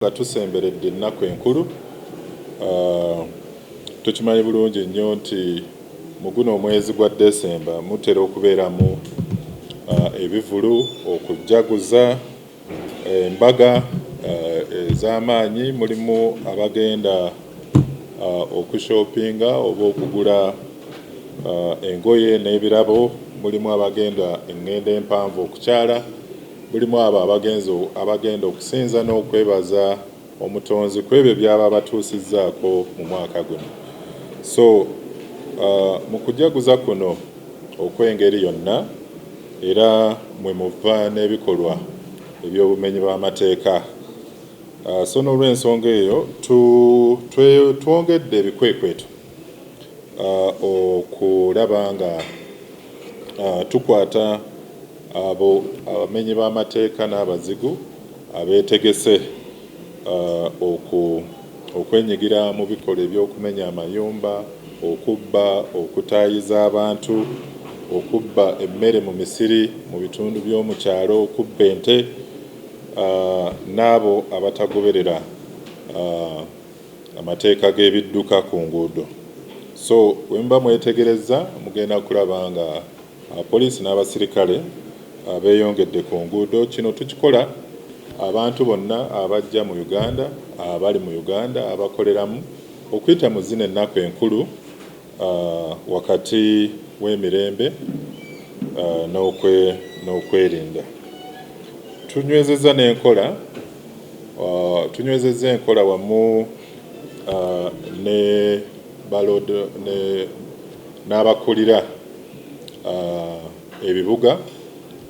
Nga tusemberedde ennaku enkulu, tukimanyi bulungi nnyo nti mu guno omwezi gwa Desemba mutera okubeeramu ebivulu, okujaguza embaga ez'amaanyi, mulimu abagenda okushoppinga oba okugula engoye n'ebirabo, mulimu abagenda engendo empanvu okukyala, mulimu abo abagenda okusinza n'okwebaza Omutonzi ku ebyo by'aba abatuusizzaako mu mwaka guno. So mu kujaguza kuno okw'engeri yonna era mwe muva n'ebikolwa eby'obumenyi bw'amateeka. So n'olw'ensonga eyo twongedde ebikwekweto okulaba nga tukwata abo abamenyi b'amateeka n'abazigu abeetegese okwenyigira mu bikolwa eby'okumenya amayumba, okubba, okutaayiza abantu, okubba emmere mu misiri mu bitundu by'omu kyalo, okubba ente n'abo abatagoberera amateeka g'ebidduka ku nguudo. So bwe muba mwetegerezza mugenda kulaba nga poliisi n'abasirikale beeyongedde ku nguudo. Kino tukikola abantu bonna abajja mu Uganda, abali mu Uganda, abakoleramu okuyita mu zino ennaku enkulu wakati w'emirembe n'okwerinda. Tunywezezza n'enkola, tunywezezza enkola wamu ne balodo n'abakulira ebibuga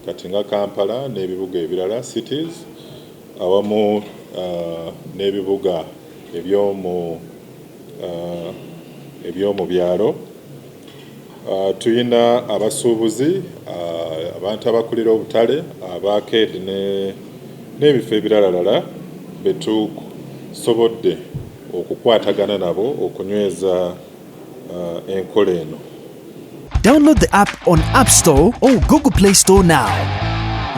kati nga Kampala n'ebibuga ebirala, cities, awamu n'ebibuga ebyomu byalo. Tuyina abasuubuzi, abantu abakulira obutale, aba arcade n'ebifo ebiralalala betusobodde okukwatagana nabo okunyweza enkola eno. Download the app on App Store or Google Play Store now.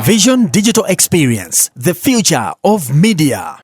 Vision Digital Experience, the future of media.